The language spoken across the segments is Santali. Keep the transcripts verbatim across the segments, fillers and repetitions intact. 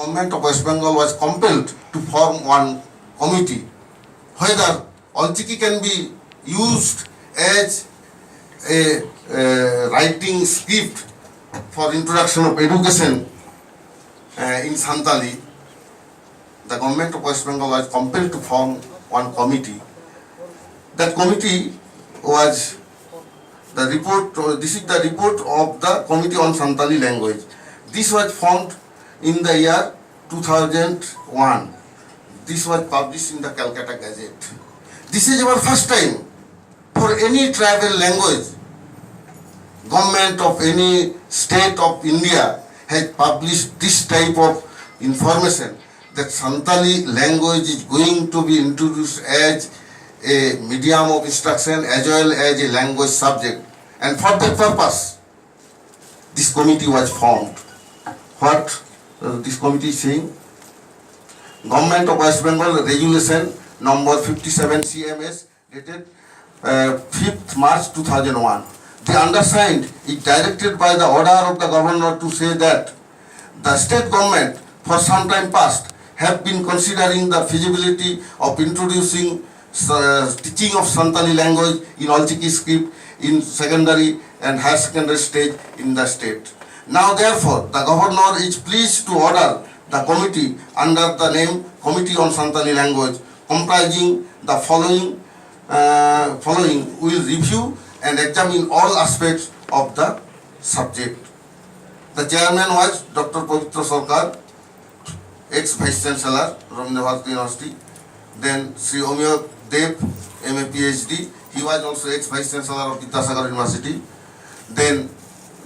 Government of West Bengal was compelled to form one committee whether Alchiki can be used as a, a writing script for introduction of education uh, in Santali. The government of West Bengal was compelled to form one committee. That committee was the report, this is the report of the Committee on Santali Language. This was formed in the year two thousand one. This was published in the Calcutta Gazette. This is our first time for any tribal language. Government of any state of India has published this type of information that Santali language is going to be introduced as a medium of instruction as well as a language subject. And for that purpose, this committee was formed. What uh, this committee is saying? Government of West Bengal Resolution number fifty-seven C M S dated uh, fifth March two thousand one. The undersigned is directed by the order of the governor to say that the state government for some time past have been considering the feasibility of introducing uh, teaching of Santali language in Alchiki script in secondary and higher secondary stage in the state. Now, therefore, the governor is pleased to order the committee under the name Committee on Santali Language, comprising the following uh, following will review and examine all aspects of the subject. The chairman was Doctor Pavitra Sarkar, ex-vice chancellor, Rabindra Bharati University. Then Sri Omiyo Dev, M A P H D. He was also ex-vice chancellor of Vidyasagar University. Then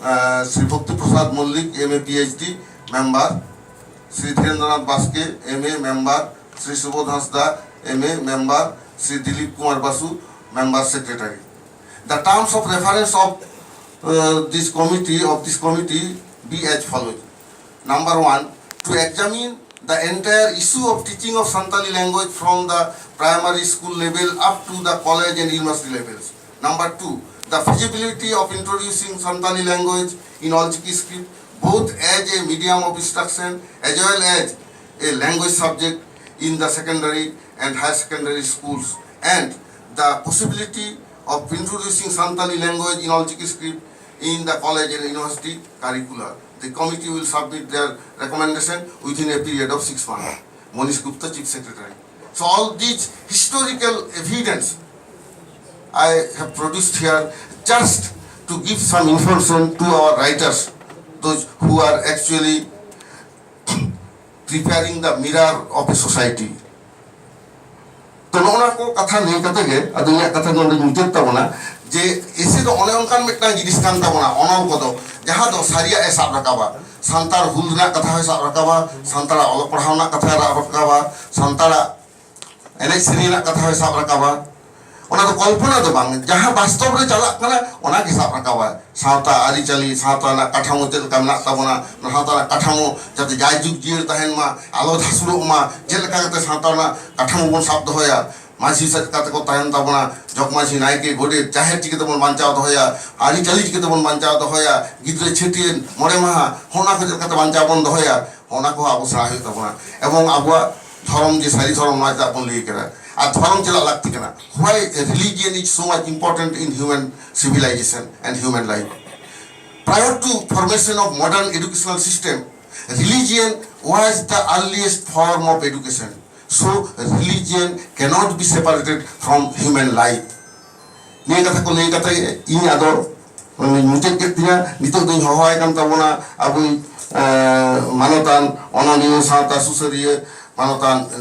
uh, Sri Bhakti Prasad Mallik, M A P H D, member. Sri Dhirendranath Baske, M A, member. Sri Subodh Hasda, M A, member. Sri Dilip Kumar Basu, member secretary. The terms of reference of uh, this committee of this committee be as follows. Number one, to examine the entire issue of teaching of Santali language from the primary school level up to the college and university levels. Number two, the feasibility of introducing Santali language in Alchiki script both as a medium of instruction as well as a language subject in the secondary and higher secondary schools, and the possibility of introducing Santali language in Olchiki script in the college and university curricula. The committee will submit their recommendation within a period of six months. Monish Gupta, Chief Secretary. So all these historical evidence I have produced here just to give some information to our writers, those who are actually preparing the mirror of a society. ᱛᱚ, ᱱᱚᱜᱼᱚ ᱱᱟ ᱠᱚ ᱠᱟᱛᱷᱟ ᱞᱟᱹᱭ ᱠᱟᱛᱮ ᱜᱮ ᱟᱫᱚ ᱤᱧᱟᱹᱜ ᱠᱟᱛᱷᱟ ᱱᱚᱰᱮᱧ ᱢᱩᱪᱟᱹᱫ ᱛᱟᱵᱚᱱᱟ᱾ ᱡᱮ ᱮᱥᱮ ᱫᱚ ᱚᱱᱮ ᱚᱱᱠᱟᱱ ᱢᱤᱫᱴᱟᱝ ᱡᱤᱱᱤᱥ ᱠᱟᱱ ᱛᱟᱵᱚᱱᱟ, ᱚᱱᱚᱞ ᱠᱚᱫᱚ, ᱡᱟᱦᱟᱸ ᱫᱚ ᱥᱟᱹᱨᱤᱭᱟᱜ ᱮ ᱥᱟᱵ ᱨᱟᱠᱟᱵᱟ, ᱥᱟᱱᱛᱟᱲ ᱦᱩᱞ ᱨᱮᱱᱟᱜ ᱠᱟᱛᱷᱟ ᱦᱚᱸᱭ ᱥᱟᱵ ᱨᱟᱠᱟᱵᱟ, ᱥᱟᱱᱛᱟᱲᱟᱜ ᱚᱞᱚᱜ ᱯᱟᱲᱦᱟᱣ ᱨᱮᱱᱟᱜ ᱠᱟᱛᱷᱟᱭ ᱨᱟᱠᱟᱵᱟ, ᱥᱟᱱᱛᱟᱲᱟᱜ ᱮᱱᱮᱡ ᱥᱮᱨᱮᱧ ᱨᱮᱱᱟᱜ ᱠᱟᱛᱷᱟ ᱦᱚᱸᱭ ᱥᱟᱵ ᱨᱟᱠᱟᱵᱟ᱾ ᱚᱱᱟ ᱫᱚ ᱠᱚᱞᱯᱚᱱᱟ ᱫᱚ ᱵᱟᱝ, ᱡᱟᱦᱟᱸ ᱵᱟᱥᱛᱚᱵ ᱨᱮ ᱪᱟᱞᱟᱜ ᱠᱟᱱᱟ ᱚᱱᱟ ᱜᱮ ᱥᱟᱵ ᱨᱟᱠᱟᱵᱟ᱾ ᱥᱟᱶᱛᱟ ᱟᱹᱨᱤᱪᱟᱹᱞᱤ, ᱥᱟᱶᱛᱟ ᱨᱮᱱᱟᱜ ᱠᱟᱴᱷᱟᱢᱳ ᱪᱮᱫ ᱞᱮᱠᱟ ᱢᱮᱱᱟᱜ ᱛᱟᱵᱚᱱᱟ, ᱚᱱᱟ ᱥᱟᱶᱛᱟ ᱨᱮᱱᱟᱜ ᱠᱟᱴᱷᱟᱢᱳ ᱡᱟᱛᱮ ᱡᱟᱭᱡᱩᱜᱽ ᱡᱤᱭᱟᱹᱲ ᱛᱟᱦᱮᱱ ᱢᱟ, ᱟᱞᱚ ᱫᱷᱟᱥᱩᱲᱚᱜ ᱢᱟ, ᱪᱮᱫ ᱞᱮᱠᱟ ᱠᱟᱛᱮ ᱥᱟᱶᱛᱟ ᱨᱮᱱᱟᱜ ᱠᱟᱴᱷᱟᱢᱳ ᱵᱚᱱ ᱥᱟᱵ ᱫᱚᱦᱚᱭᱟ᱾ ᱢᱟᱹᱡᱷᱤ ᱥᱮᱫ ᱠᱟᱛᱮ ᱠᱚ ᱛᱟᱦᱮᱱ ᱛᱟᱵᱚᱱᱟ, ᱡᱚᱜᱽ ᱢᱟᱹᱡᱷᱤ, ᱱᱟᱭᱠᱮ, ᱜᱚᱰᱮᱛ, ᱡᱟᱦᱮᱨ ᱪᱤᱠᱟᱹ ᱛᱮᱵᱚᱱ ᱵᱟᱧᱪᱟᱣ ᱫᱚᱦᱚᱭᱟ, ᱟᱹᱨᱤᱪᱟᱹᱞᱤ ᱪᱤᱠᱟᱹ ᱛᱮᱵᱚᱱ ᱵᱟᱧᱪᱟᱣ ᱫᱚᱦᱚᱭᱟ, ᱜᱤᱫᱽᱨᱟᱹ ᱪᱷᱟᱹᱴᱭᱟᱹᱨ, ᱢᱚᱬᱮ ᱢᱟᱦᱟ, ᱦᱚᱸᱜᱼᱚ ᱱᱟ ᱠᱚ ᱪᱮᱫ ᱞᱮᱠᱟᱛᱮ ᱵᱟᱧᱪᱟᱣ ᱵᱚᱱ ᱫᱚᱦᱚᱭᱟ, ᱚᱱᱟ ᱠᱚᱦᱚᱸ ᱟᱵᱚ ᱥᱮᱬᱟ ᱦᱩᱭᱩᱜ ᱛᱟᱵᱚᱱᱟ᱾ ᱮᱵᱚᱝ ᱟᱵᱚᱣᱟᱜ ᱫᱷᱚᱨᱚᱢ ᱡᱮ ᱥᱟᱹᱨᱤ ᱫᱷᱚᱨᱚᱢ, ᱱᱚᱣᱟ ᱪᱮᱫᱟᱜ ᱵᱚᱱ ᱞᱟᱹᱭ ᱠᱟᱫᱟ? ᱟᱨ ᱫᱷᱚᱨᱚᱢ ᱪᱮᱫᱟᱜ ᱞᱟᱹᱠᱛᱤ ᱠᱟᱱᱟ? Why religion is so much important in human civilization and human life? Prior to formation of modern educational system, religion was the earliest form of education. So religion cannot be separated from human life. ᱱᱤᱭᱟᱹ ᱠᱟᱛᱷᱟ ᱠᱚ ᱞᱟᱹᱭ ᱠᱟᱛᱮ ᱤᱧ ᱟᱫᱚ ᱢᱩᱪᱟᱹᱫ ᱠᱮᱫ ᱛᱤᱧᱟ᱾ ᱱᱤᱛᱚᱜ ᱫᱚᱧ ᱦᱚᱦᱚᱣᱟᱭ ᱠᱟᱱ ᱛᱟᱵᱚᱱᱟ ᱟᱵᱚᱭᱤᱡ, ᱮᱸ, ᱢᱟᱱᱚᱛᱟᱱ ᱚᱱᱚᱞᱤᱭᱟᱹ, ᱥᱟᱶᱛᱟ ᱥᱩᱥᱟᱹᱨᱤᱭᱟᱹ, ᱢᱟᱱᱚᱛᱟᱱ